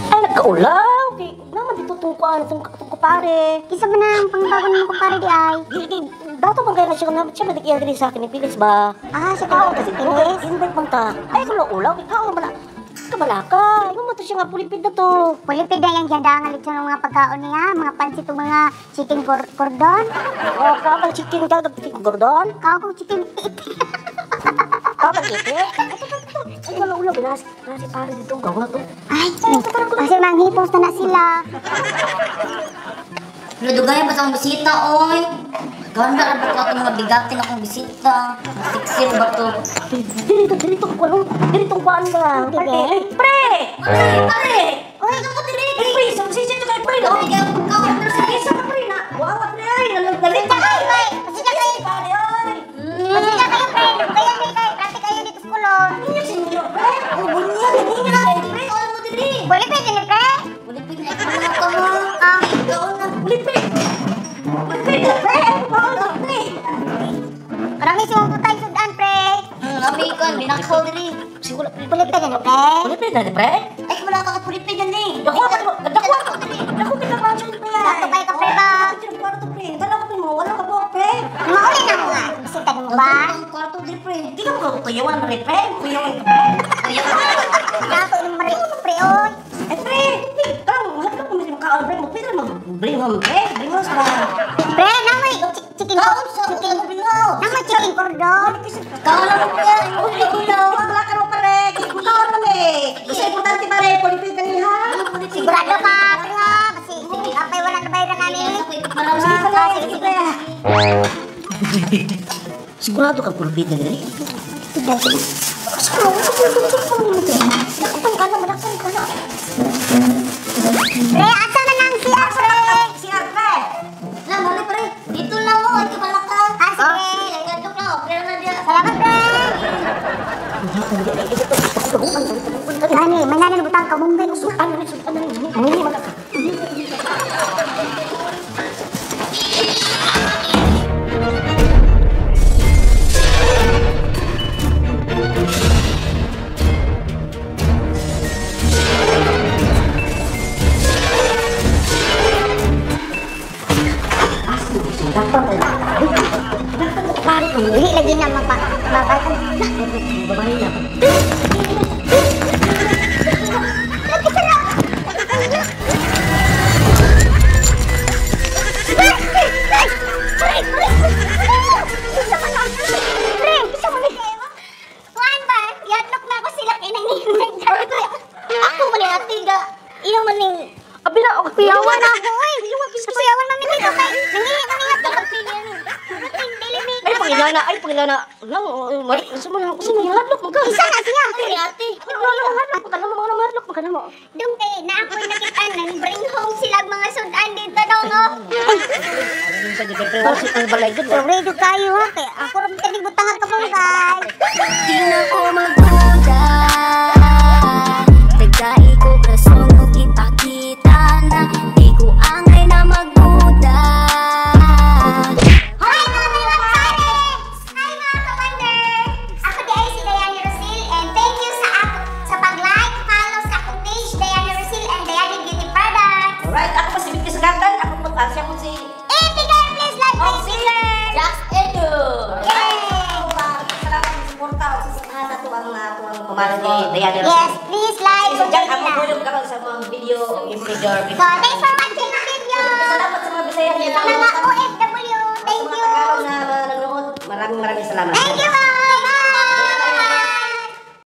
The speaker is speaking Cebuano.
Ay, nagkaulaw. Kay naman dito tong kuan, tong kumpare. Kinsa man ang pangbago nimo kumpare di ay? Di dato bang kay na siya na siya madik diri sa akin ni Pilis ba? Ah, siya ka kasi Pilis. Invite bang ta? Ay, kung ulaw, kay kaon man na. Kabalaka. Imo mo to siya nga pulipid na to. Pulipid na yung ganda nga lechon ng mga pagkaon niya, mga pansit ug mga chicken cordon. Oh, ka chicken ka chicken gordon. Kaon kong chicken. Ka iti. Ay, wala ulaw binas. Nasi pare dito gawa to. Ay, kasi manghipos na na sila. Pero dugayan pa sa akong bisita, oy. Ganda ra ba ko akong mga bigatin akong bisita. Siksir ba to? Diri to kuan. Diri tong kuan ba? Pre. Pre. Pare! Uy, Ako diri! Pre, sa sisyo to kay pre. Ako bigyan ko pagkaon. Pero sa isa ka pre na. Wa pre ay nalalit. Pasensya kayo, pre. Pasensya kayo. Pare ay. Pasensya kayo, pre. Kayo ni kay prati kayo dito sa kulon. Niya sinyo pre. Oh, bunyag! Bunyag! Kaon mo diri! Pulipid ni pre. Pulipid na ikaw mga ka mo. Ah, Kaon na. Pulipid. Pulipid pre. Kaon pre. Marami si mong butay sudan, pre. Ami kan, binakaw diri. Siguro pre. Pulipid ni pre. Pulipid na pre. Ay, wala ka ka pulipid yan eh. Dako ka dako ka dako kita pa siya pre. Dato kayo ka, pre ba? Kwarto pre. Dala ko pre mo wala ka po pre. Mauli na mo nga. Bisita mo ba? Ang kwarto diri pre. Di ka mo kuyawan pre pre. Kuyawan ka pre. Dato ni mari pre oy. Eh pre, kang hadlok mo sa kaon pre, mo pila mo bring home pre, bring home sa. Pre, namay chicken Kaon sa chicken. ako bingaw. Namay chicken cordon. Kaon na mo pre. Uli ulaw. Wala ka ro pare, kaon na me. Kasi importante pare, pulipid na niya. Sigurado ka, pre ha. Kasi apay wala na bayaran namin. Maraming Ah, sige, sige. Sigurado ka pulipid na diri. Sige, sige. Pre, asa na nang siya, pre? Siya pre. Lah, mali pre. Dito lang mo, ay kabalaka. Ah, sige. Ngadlok na, okay na diya. Salamat, pre. Ani, may nanan butang ka munggay. Ano ni ano ni ni man ka. Dili lagi na mapa mapa. Babae na. Pre, kuan ba? Yadlok na ako sila kay nang Ako man yung ate ga. Iyong man ning Abi na ako Kuyawan ako oy. Kuyawan man mi dito kay nangihi man nga Ay pangilana, ay pangilana. Lang, mali sa man ako sa mga hadlok man ka. Isa na siya. ate ate. Ano ano hadlok man ka mo mga hadlok man ka mo. Dong kay na ako nakitaan nang bring home sila mga sudan dito dong oh. Sa jud pre, wala ang balay gud. Ready kayo ha kay ako ra kani butang ka munggay. Di na ko magduda. Tagay ko brasong ko ipakita na di ko angay na magduda. Hi mga may watsari! Hi mga ka-wonder! Ako di ay si Dayani Rosil and thank you sa ako, sa pag-like, follow sa akong page Dayani Rosil and Dayani Beauty Products. Alright, ako pa si Vicky Sugatan, ako po siya po si If you guys please like, please share! Jax Edu. Yay! Salamat sa suporta o sa samahan na tuwang pamalo ni Dayani Rosil. Yes, please like, So, Jack, ako comment po yung karon sa mga video improve. So, thanks for watching the video! Salamat sa mga Bisaya Sa mga OFW, thank Sa mga you! Tagalog na nanonood. Maraming maraming salamat. Thank you all!